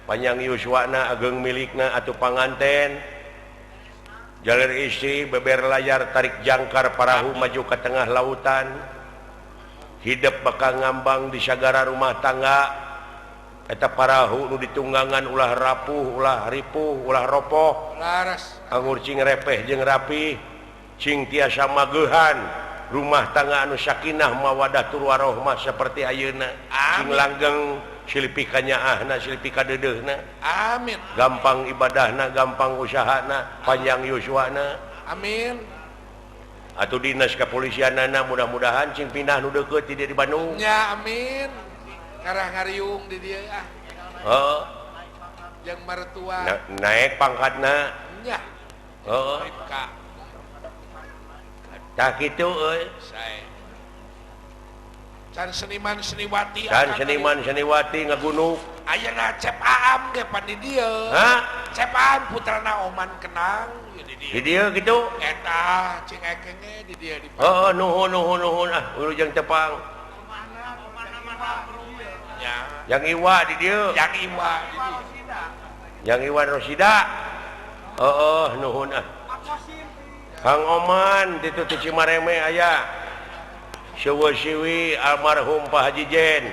panjang yuswana ageng milikna atau panganten jaler istri beber layar tarik jangkar parahu maju ke tengah lautan hidup bakal ngambang di sagara rumah tangga eta parahu nu ditunggangan ulah rapuh ulah ripuh ulah ropoh laras anggur cing repeh jeung rapi cing tiasa magehan rumah tangga anu sakinah mawadah tur warohmah seperti ayeuna cing langgeng silpi kanyaahna silpi kadeudeuna amin gampang ibadahna gampang usahana panjang yuswana amin atuh dinas kepolisianana mudah-mudahan cing pindah nu deukeut ti dieu di Bandung nya amin ngarah ngariung di dieu ah heeh jeung mertua naik pangkatna nya heeh tah kitu euy sae can seniman seniwati can seniman seniwati ngagunuk Ayeuna Cep Aam ge pan di dieu. Hah? Cep Aam putrana Oman Kenang di dieu. Di dieu kitu. Eta cing ekeng ge di dieu di. Heeh, nuhun nuhun nuhun ah wilujeng tepang. Nya. Yang Iwa di dieu. Yang Iwa di dieu. Yang Iwan Rosida. Heeh, nuhun ah. Kang Oman ditu ti Cimareme aya. Siwi almarhum Pak Haji Jen.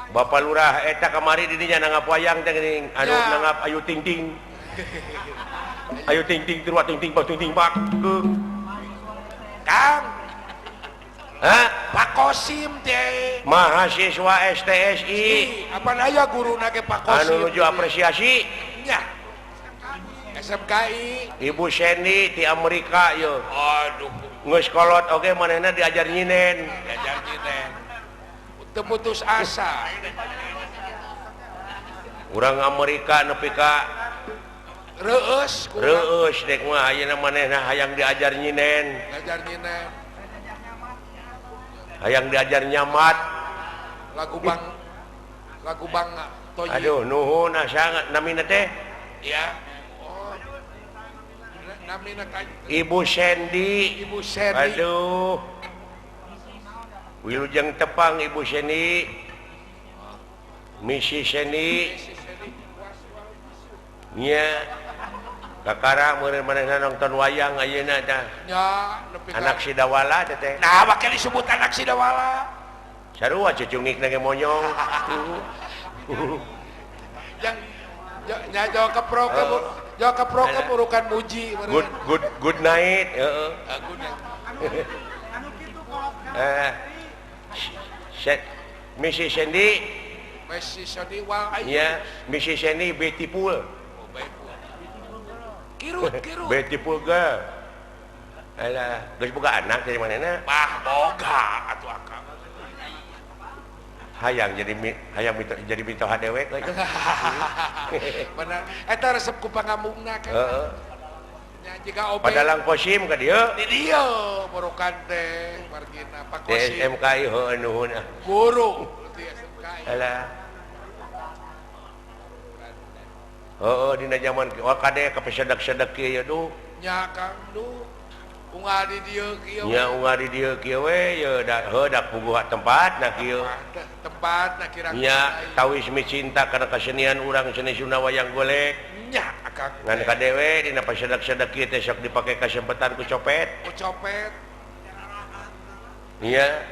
Bapak Lurah eta kamari di dinya nanggap wayang teh geuning anu nanggap ayu ting ting. Ayu ting ting terus ting ting pak ting ting pak. Kang. Hah? Pak Kosim teh. Mahasiswa STSI. Apa aya guruna ge Pak Kosim. Anu nuju apresiasi. Nya. SMKI. Ibu Sendi di Amerika yo. Aduh. Geus kolot oge manehna diajar nyinen. Diajar nyinen. Teu putus asa. Urang Amerika nepi ka reueus. Reueus dek mah ayeuna manehna hayang diajar nyinen. Diajar nyinen. Hayang diajar nyamat. Lagu Bang Toyi. Aduh nuhun asa namina teh? Ya. Ibu Sendi. Ibu Sendi. Aduh. Wilujeng tepang Ibu Sendi. Misi Sendi. Nya. Kakara meureun manehna nonton wayang ayeuna tah. Nya, nepi ka anak Sidawala teh teh. Nah, bakal disebut anak Sidawala. Sarua cucungikna ge monyong. Yang nya jauh ke pro ke jauh ke pro ke burukan muji. Good good good night. Heeh. Good night. Anu kitu kolot. Misi Sendi. Misi Sendi wal ayu. Nya, Misi Sendi beautiful. Kirut kirut. Beautiful girl. Alah, geus boga anak dari manehna? Bah, boga atuh akang. Hayang jadi hayang jadi mitoha dewek we. Bener. Eta resep ku pangamungna kan. Heeh. Nya jiga obe. Padalang Kosim ka dieu. Di dieu borokan teh margina Pak Kosim. SMKI heuh nuhun ah. Guru di SMKI. Alah. Heeh dina jaman kade ka pesedak-sedak kieu duh. Nya Kang duh. Unggal di dieu kieu. Nya unggal di dieu kieu we ye da heuh da puguh tempatna kieu. Tempatna kira-kira. Nya tawis mi cinta kana kesenian urang seni Sunda wayang golek. Nya akang. Ngan kadewe dina pasedak-sedak kieu teh sok dipake kasempatan ku copet. Ku copet. Nya.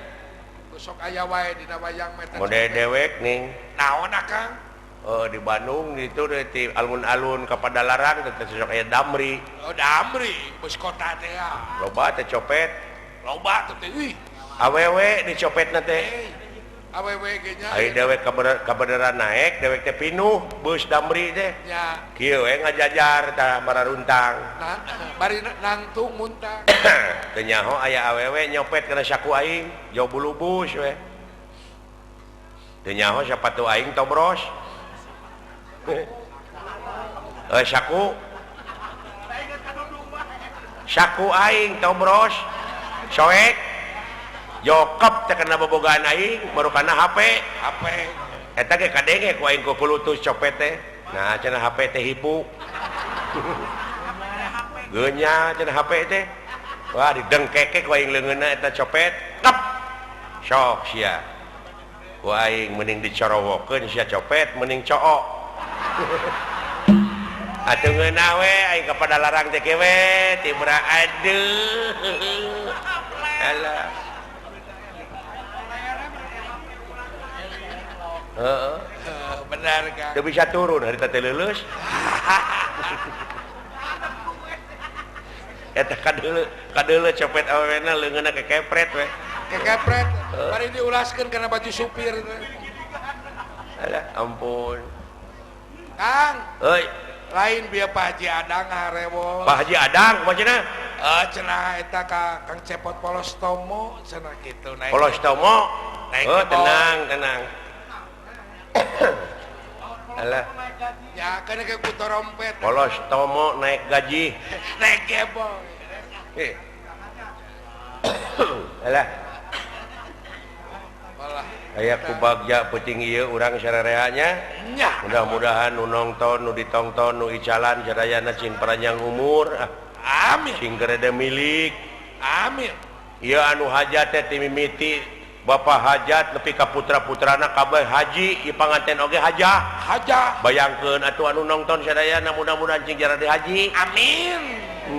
Sok aya wae dina wayang mah teh. Mode dewek ning. Naon akang? Oh, di Bandung itu di alun-alun ka Padalarang teh sok aya damri. Oh, damri bus kota teh ya. Loba teh copet. Loba teh euy. Awewe dicopetna teh. Awewe ge nya. Ai dewek kabeneran naek, dewek teh pinuh bus damri teh. Nya. Kieu we ngajajar tah mararuntang. Nah, bari nangtung muntang. Teu nyaho aya awewe nyopet kana saku aing, jauh bulu bus we. Teu nyaho sapatu aing tobros. Saku saku aing tobros soek jokep teh kana bobogaan aing baru kana HP HP eta ge kadenge ku aing ku pulutus copet teh nah cenah HP teh hipu geunya cenah HP teh wah didengkeke ku aing leungeunna eta copet kep sok sia ku aing mending dicorowokeun sia copet mending cook. Atuh ngeunah we aing ka Padalarang teh we tibra aduh. Alah. Heeh. Benar Kang. Teu bisa turun harita teh leuleus. Eta kadeuleu copet awewena leungeunna kekepret we. Kekepret. Bari diulaskeun kana baju supir. Alah ampun. Kang, euy, lain bieu Pak Haji Adang harewo. Pak Haji Adang kumaha cenah? Cenah eta ka Kang Cepot Polostomo cenah kitu naik. Polostomo? Naik. Oh, tenang, tenang. Alah. Ya kana ke ku trompet. Polostomo naik gaji. Naik gebong. Alah. Malah. Aya ku bagja peuting ieu urang sarereanya. Mudah-mudahan nu nongton nu ditongton nu icalan sadayana cing paranjang umur. Amin. Cing gerede milik. Amin. Ieu anu hajat teh ti mimiti Bapak hajat nepi ka putra-putrana kabeh haji ieu panganten oge hajah. Hajah. Bayangkeun atuh anu nongton sadayana mudah-mudahan cing jarade haji. Amin.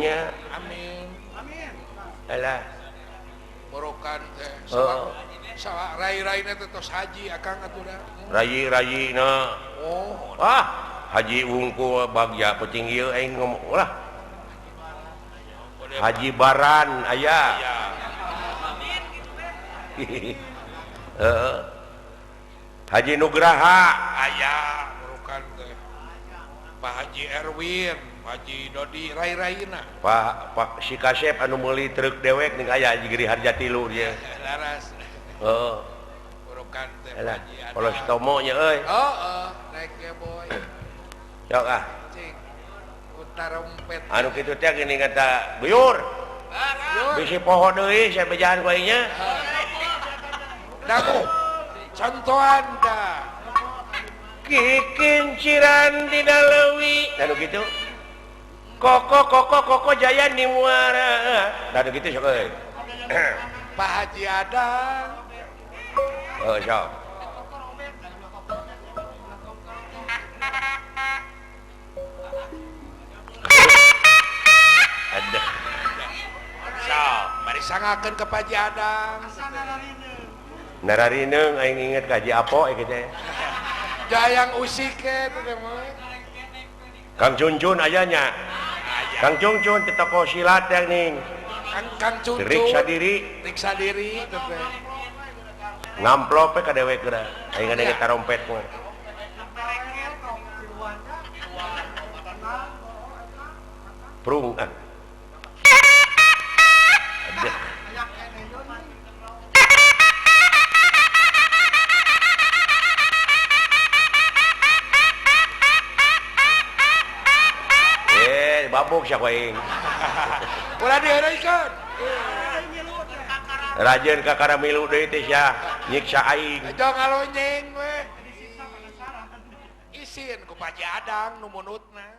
Nya. Amin. Amin. Alah. Borokan teh. Heeh. Sawa rai-raina teh tos haji akang atuh da. Rai-raina. Oh. Ah, haji wungkul bagja peuting ieu aing ngomong lah. Haji Baran aya. Heeh. Haji Nugraha aya borokan teh. Pak Haji Erwin, Pak Haji Dodi rai-raina. Pak Pak si Kasep anu meuli truk dewek ning aya Haji Giri Harja tilu dia. Laras. Heeh. Borokan teh Alah, Haji Adam. polos tomo nya euy. Heeh, naik ge boy. Sok ah. Cing. Utarompet. Anu kitu teh geuning kata buyur. Bisi poho deui saya bejaan ku aing nya. Daku. Contohan dah. Kikinciran dina leuwi. Anu kitu. Koko koko koko jaya di muara. Anu kitu sok euy. Pak Haji Adang. Oh, sok. Ada. Sok, mari sangakeun ke Pak Haji Adang. Nararineung aing inget ka Haji Apo ieu teh. Jayang usik teh mah. Kang Cuncun aya nya. Kang Cuncun teh tokoh silat yang ning. Kang Cuncun. Riksa diri, riksa diri teh. Ngamplop we ka dewek geura. Aing ngadenge tarompet mah. Prung ah. Aduh. Babuk siapa aing. Ulah diheureuikeun. Rajeun ka karamilu deui teh sia nyiksa aing. Jong ngalonyeng we. Isin ku Pak Haji Adang nu munutna.